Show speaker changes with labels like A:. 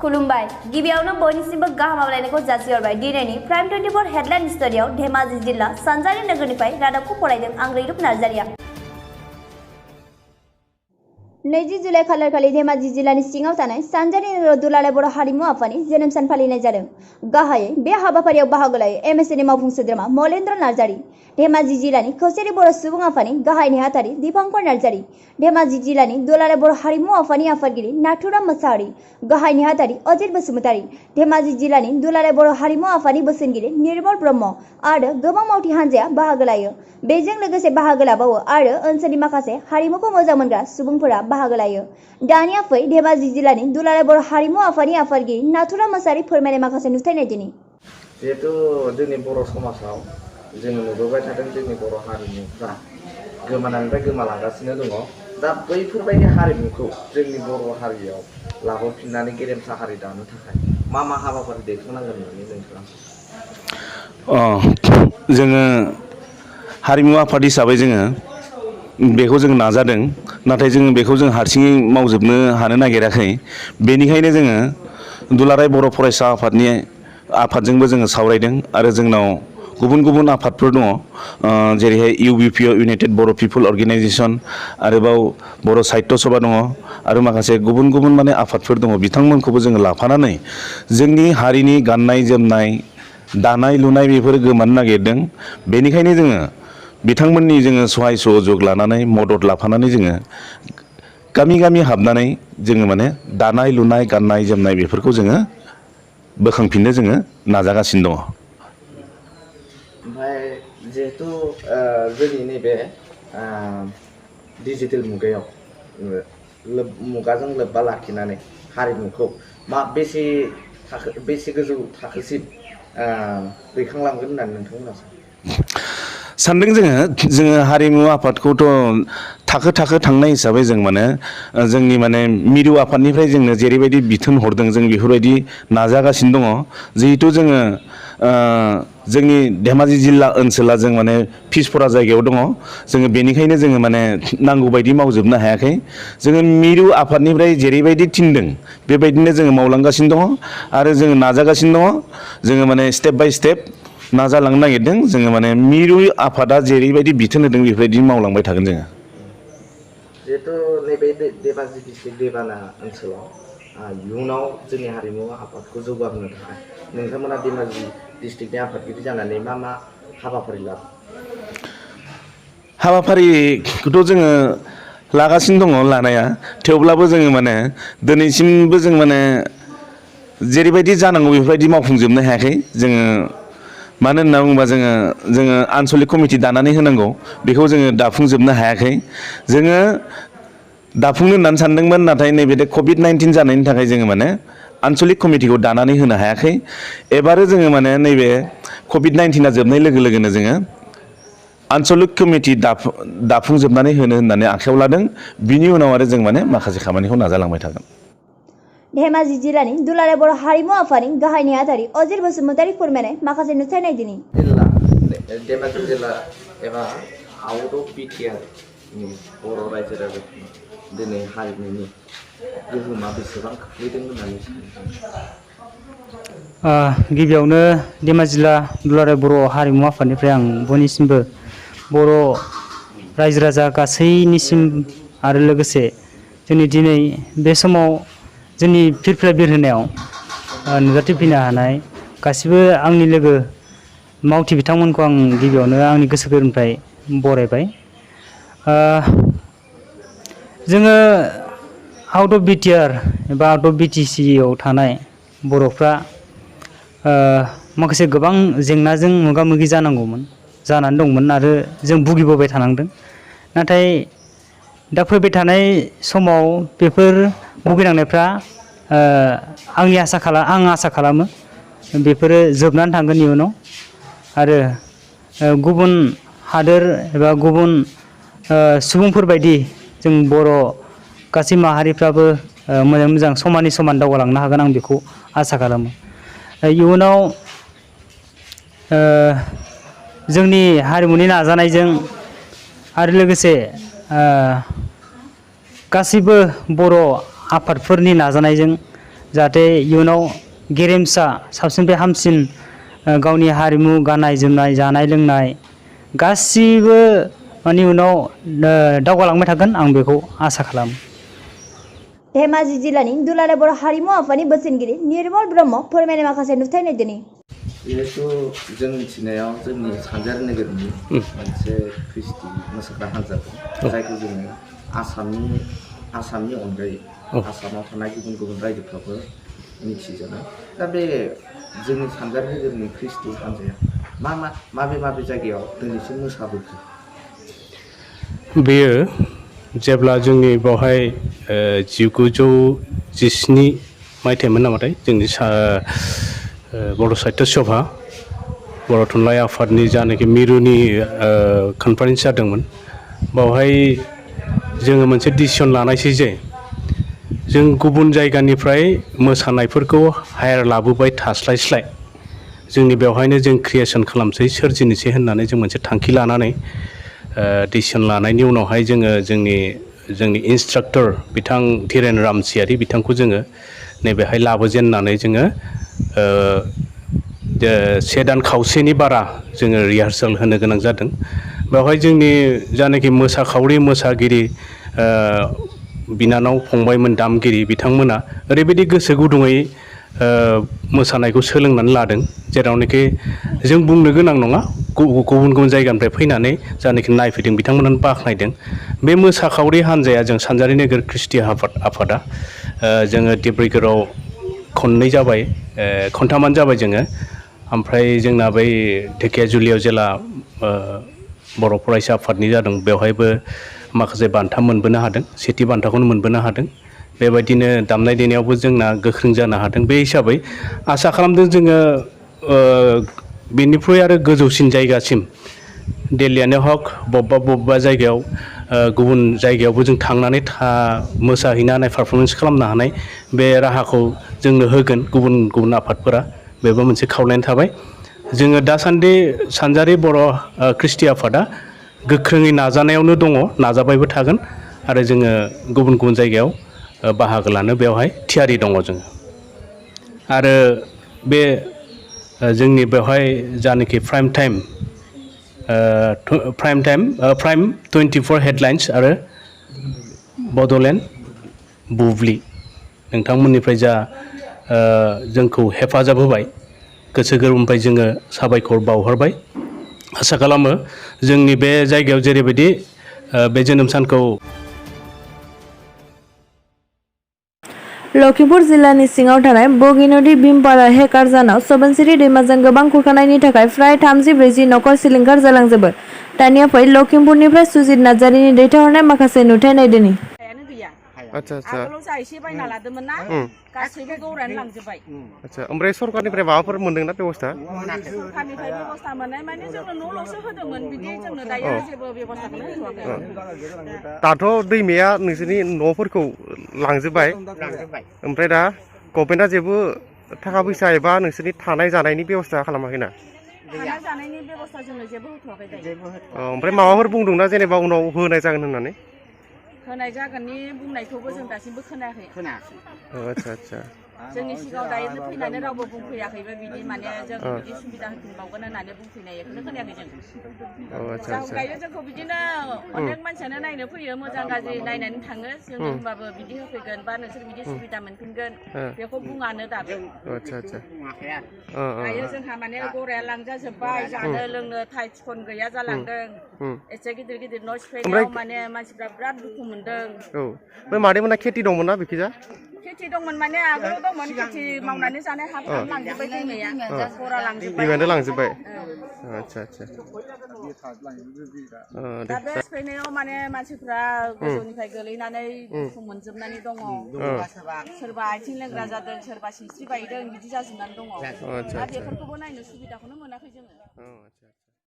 A: खुलुमबाय गिबियावनो बयनिसिमबो गाहाम हामलायनायखौ जासिहरबाय दिनैनि प्राइम 24 हेडलाइन स्टुडियाव धेमाजि जिल्ला सानजारि नोगोरनिफ्राय रादाबखौ फरायदों आं रैरुप नार्जारिया 20 जुलाइ खालारखालि धेमाजि जिल्लानि सिङाव थानाय सानजारि नोगोराव दुलाराय बर' हारिमु आफादनि जोनोम सान फालिनाय जादों। गाहायै बे हाबाफारियाव बाहागो लायो एमएसएनि मावफुं सोद्रोमा मलेन्द्र नार्जारि, धेमाजि जिल्लानि खौसेथि बर' सुबुं आफादनि गाहाय नेहाथारि दीपंकर नार्जारि, धेमाजि जिल्लानि दुलाराय बर' हारिमु आफादनि आफादगिरि नाथुराम मोसाहारि, गाहाय नेहाथारि अजित बसुमतारी, धेमाजि जिल्लानि दुलाराय बर' हारिमु आफादनि बोसोनगिरि निर्मल ब्रह्म आरो गोबां मावथि हान्जाया बाहागो लायो। बेजों लोगोसे बाहागो लाबावो आरो ओनसोलनि माखासे हारिमुखौ मोजां मोनग्रा सुबुंफोरा बाहागो लायो। दानिया फै धेमाजि जिल्लानि दुलाराय बर' हारिमु आफादनि आफादगिरि नाथुराम मोसाहारि फोरमायनाय माखासे नुथायनाय दिनै
B: जिहेतु जोंनि बर' समाजाव जोङो नुबोबाय थादों जोंनि बर' हारिमुफ्रा गोमानायनिफ्राय गोमालांगासिनो दङ। दा बैफोरबायदि हारिमुखौ जोंनि बर' हारियाव लाबोफिननानै गेरेमसा हारि दानो थाखाय मा हाबाफारि दैखांनांगोन होननानै नोंथाङा
C: जोङो हारिमु आफाद हिसाबै जोङो बेखौ जों नाजादों, नाथाय जोङो बेखौ जों हारसिङै मावजोबनो हानो नागिराखै। बेनिखायनो जोङो दुलाराय बर' फरायसा आफादजोंबो जोङो सावरायदों आरो जोंनाव गुबुन गुबुन आफादफोर दङ, जेरैहाय इउबिपिअ इउनाइटेड बर' पिपल अर्गेनाइजेसन, आरोबाव बर' साहित्य सभा दङ आरो माखासे गुबुन गुबुन माने आफादफोर दङ। बिथांमोनखौबो जोङो लाफानानै जोंनि हारिनि गाननाय जोमनाय दानाय लुनाय बेफोर गोमानो नागिरदों। बेनिखायनो जोङो बिथांमोननि जोङो सहाय सहयोग लानानै मदद लाफानानै जोङो गामि गामि हाबनानै जोङो माने दानाय लुनाय गाननाय जोमनाय बेफोरखौ जोङो बोखांफिननो जोङो नाजागासिनो दङ।
B: ओमफ्राय जिहेतु जोंनि नैबे डिजिटेल मुगायाव मुगाजों लोब्बा लाखिनानै हारिमुखौ बेसे गोजौ थाखोसिम दैखांलांगोन होननानै नोंथांमोना
C: सानदों जोङो हारिमु आफादखौथ' थाखो थाखो थांनाय हिसाबै जों माने जोंनि माने मिरु आफादनिफ्राय जोंनो जेरैबायदि बिथोन हरदों जों बेफोरबायदि नाजागासिनो दङ। जिहेथु जोङो जोंनि धेमाजि जिल्ला ओनसोला जों माने पिसपरा जायगायाव दङ। जोङो बेनिखायनो जोङो माने नांगौ बायदि मावजोबनो हायाखै। जोङो मिरु आफादनिफ्राय जेरैबायदि थिनदों बेबायदिनो जोङो मावलांगासिनो दङ आरो जोङो नाजागासिनो दङ। जोङो माने स्टेप बाय स्टेप नाजालांनो नागिरदों। जोङो माने मिरु आफादा जेरैबायदि बिथोन होदों बेफोरबायदि मावलांबाय थागोन जोङो।
B: जिहेतु नैबे धेमाजि डिस्ट्रिक्ट दैबाना ओनसोलाव इयुनाव जोंनि हारिमु आफादखौ जौगाहोनो थाखाय नोंथांमोना धेमाजि डिस्ट्रिक्टनि आफादगिरि जानानै मा हाबाफारि लागोन?
C: हाबाफारिखौथ' जोङो लागासिनो दङ लानाया, थेवब्लाबो जोङो माने दिनैसिमबो जों माने जेरैबायदि जानांगौ बेफोरबायदि मावफुंजोबनो हायाखै। जोङो मानो होनना बुङोबा जोङो आनसलिक कमिटि दानानै होनांगौ, बेखौ जोङो दाफुंजोबनो हायाखै। जोङो दाफुंनो होननानै सानदोंमोन, नाथाय नैबे कभिड-19 जानायनि थाखाय जोङो माने आनसलिक कमिटिखौ दानानै होनो हायाखै। एबारो जोङो माने नैबे कभिड-19 जोबनाय लोगो लोगोनो जोङो आनसलिक कमिटि दाफुंजोबनानै होनो होननानै आखायाव लादों। बिनि उनाव आरो जों माने माखासे खामानिखौ नाजालांबाय थागोन।
A: धेमाजि जिल्लानि दुलाराय बर' हारिमु आफादनि गाहाय नेहाथारि अजित बसुमतारी फोरमायनाय माखासे नुथायनाय दिनै
B: धेमाजि जिल्ला एबा आउट अफ बिटिआरनि बर' रायजो राजाफोरनि दिनै हारिमुनि गोहोमा बेसेबां खोख्लैदों होननानै
D: गिबियावनो धेमाजि जिल्ला दुलाराय बर' हारिमु आफादनिफ्राय आं बयनिसिमबो बर' रायजो राजा गासैनिसिम आरो लोगोसे जोंनि दिनै बे समाव जोंनि फिरफिला बिरहोनायाव नुजाथिफैनो हानाय गासिबो आंनि लोगो मावथि बिथांमोनखौ आं गिबियावनो आंनि गोसो गोरबोनिफ्राय बरायबाय। जोङो आउट अफ बिटिआर एबा आउट अफ बिटिसि आव थानाय बर'फ्रा माखासे गोबां जेंनाजों मोगा मोगि जानानै दंमोन आरो जों भुगिबोबाय थानांदों। नाथाय दा फैबाय थानाय समाव बेफोर भुगिनांनायफ्रा आं आसा खालामो बेफोरो जोबनानै थांगोन इयुनाव आरो गुबुन हादोर एबा गुबुन सुबुंफोरबायदि जों बर' गासै माहारिफ्राबो मोजाङै मोजां समानै समान दावगालांनो हागोन, आं बेखौ आसा खालामो। इयुनाव जोंनि हारिमुनि नाजानायजों आरो लोगोसे गासैबो बर' आफादफोरनि नाजानायजों जाहाथे इयुनाव गेरेमसा साबसिननिफ्राय हामसिन गावनि हारिमु गाननाय जोमनाय जानाय लोंनाय गासिबो माने उनाव दावगालांबाय थागोन आं बेखौ आसा खालामो।
A: धेमाजि जिल्लानि दुलाराय बर' हारिमु आफादनि बोसोनगिरि निर्मल ब्रह्म फोरमायनाय माखासे नुथायनाय दिनै
B: जिहेतु जों मिथिनायाव जोंनि सानजारि नोगोरनि मोनसे ख्रिस्टि मोसाग्रा हान्जा दं जायखौ जोङो आसामनि अनगायै आसामाव थानाय गुबुन गुबुन रायजोफ्रावबो मिथिजानाय। दा बे जोंनि सानजारि नोगोरनि ख्रिस्टि हान्जाया माबे जायगायाव दिनैसिम मोसाबोखो?
E: बेयो जेब्ला जोंनि बेवहाय 1917 मायथाइमोन नामाथाय जोंनि बर' साहित्य सभा बर' थुनलाइ आफादनि जानाखि मिरुनि कनफारेन्स जादोंमोन बावहाय जोङो मोनसे डिसिसन लानायसै जे जों गुबुन जायगानिफ्राय मोसानायफोरखौ हायार लाबोबाय थास्लायस्लाय जोंनि बेवहायनो जों क्रिएसन खालामसै सोरजिनोसै होननानै जों मोनसे थांखि लानानै डिसिसन लानायनि उनावहाय जोङो जोंनि इन्सट्राक्टर बिथां धीरेन रामसियारि बिथांखौ जोङो नैबेहाय लाबोजेननानै जोङो 1 दान खावसेनि बारा जोङो रिहार्सेल होनो गोनां जादों। बेवहाय जोंनि जानाखि मोसाखावरि मोसागिरि बिनानाव फंबायमोन दामगिरि बिथांमोना ओरैबायदि गोसो गुदुङै मोसानायखौ सोलोंनानै लादों जेरावनाखि जों बुंनो गोनां नङा गुबुन जायगानिफ्राय फैनानै जानाखि नायफैदों बिथांमोनानो बाख्नायदों। बे मोसाखावरि हान्जाया जों सानजारि नोगोर ख्रिस्टि आफादा जोङो डिब्रुगड़आव खननै जाबाय खनथामानो जाबाय जोङो। ओमफ्राय जोंना बै धेकियाजुलियाव जेला बर' फरायसा आफादनि जादों बेवहायबो माखासे बान्था मोनबोनो हादों, सेथि बान्थाखौनो मोनबोनो हादों। बेबायदिनो दामनाय देनायावबो जोंना गोख्रों जानो हादों। बे हिसाबै आसा खालामदों जोङो बेनिफ्राय आरो गोजौसिन जायगासिम दिल्लीयानो हक बबेबा जायगायाव गुबुन जायगायावबो जों थांनानै मोसाहैनो हानाय पारफरमेन्स खालामनो हानाय बे राहाखौ जोंनो होगोन गुबुन आफादफोरा बेबो मोनसे खावलायनाय थाबाय। जोङो दासान्दि सानजारि बर' ख्रिस्टि आफादा गोख्रोङै नाजानायावनो दङ, नाजाबायबो थागोन आरो जोङो गुबुन जायगायाव बाहागो लानो बेवहाय थियारि दङ जोङो। आरो बे जोंनि बेवहाय जानाखि प्राइम 24 हेडलाइन्स आरो बड'लेण्ड बुब्लि नोंथांमोननिफ्राय जा जोंखौ हेफाजाब होबाय गोसो गोरबोनिफ्राय जोङो साबायखर बावहरबाय। आसा खालामो जोंनि बे जायगायाव जेरैबायदि बे जोनोम सानखौ
F: लखिमपुर जिल्लानि सिङाव थानाय बगिनदि भीमपारा हेकारजानाव सोबोनसिरि दैमाजों गोबां खुरखानायनि थाखाय फ्राय 30-40 नखर सिलिंखार जालांजोबो। दानिया फै लखिमपुरनिफ्राय सुजित नार्जारिनि दैथायहरनाय माखासे नुथाय नायदिनि।
G: आगोलाव जा एसे बायना लादोंमोन ना गासैबो गौरायानो लांजोबबाय।
H: आच्छा ओमफ्राय सरकारनिफ्राय माबाफोर मोनदोंना बेबस्था?
G: सरकारनिफ्राय बेबस्था मोननाय माने जोंनो न'ल'सो होदोंमोन, बिदि जोंनो दायो जेबो बेबस्थाखौनो होथ'वाखै।
H: दाथ' दैमाया नोंसोरनि न'फोरखौ लांजोबबाय, ओमफ्राय दा गभर्नमेन्टआ जेबो थाखा फैसा एबा नोंसोरनि थानाय जानायनि बेबस्था खालामाखैना?
G: थानाय जानायनि बेबस्था जोंनो जेबो होथ'वाखै दायो।
H: ओमफ्राय माबाफोर बुंदोंना जेनेबा उनाव होनाय जागोन होननानै?
G: होनाय जागोननि बुंनायखौबो जों दासिमबो खोनायाखै।
H: आच्छा
G: जोंनि सिगाङाव दायो फैनानै रावबो बुंफैयाखैबो बिदि माने जों बिदि सुबिदा होफिनबावगोन होननानै बुंफैनायखौनो खोनायाखै जों। दायो जोंखौ बिदिनो अनेक मानसियानो नायनो फैयो, मोजां गाज्रि नायनानै थाङो। जों होनबाबो बिदि होफैगोन बा नोंसोर बिदि सुबिदा मोनफिनगोन बेखौ बुङानो दाबो। दायो जोंहा माने गराया लांजाजोब्बाय, जानो लोंनो थाइ थिखन गैया जालांदों। एसे गिदिर न' सिफायनायाव माने मानसिफ्रा बिराद दुखु मोनदों।
H: बे मादैमोना खेथि दंमोन ना बिखिजा?
G: खेथि दंमोन माने आगोलाव दंमोन, खेथि मावनानै जानाय हाफ्रानो लांजोब्बाय दैमाया, गरा लांजोब्बाय।
H: दैमायानो लांजोब्बाय। आच्छा
G: दा बे सिफायनायाव माने मानसिफ्रा गोजौनिफ्राय गोलैनानै दुखु मोनजोबनानै दङ। सोरबा आथिं लेंग्रा जादों, सोरबा सिनस्रि बायदों, बिदि जाजोबनानै दङ। दा बेफोरखौबो नायनो सुबिदाखौनो मोनाखै जोङो।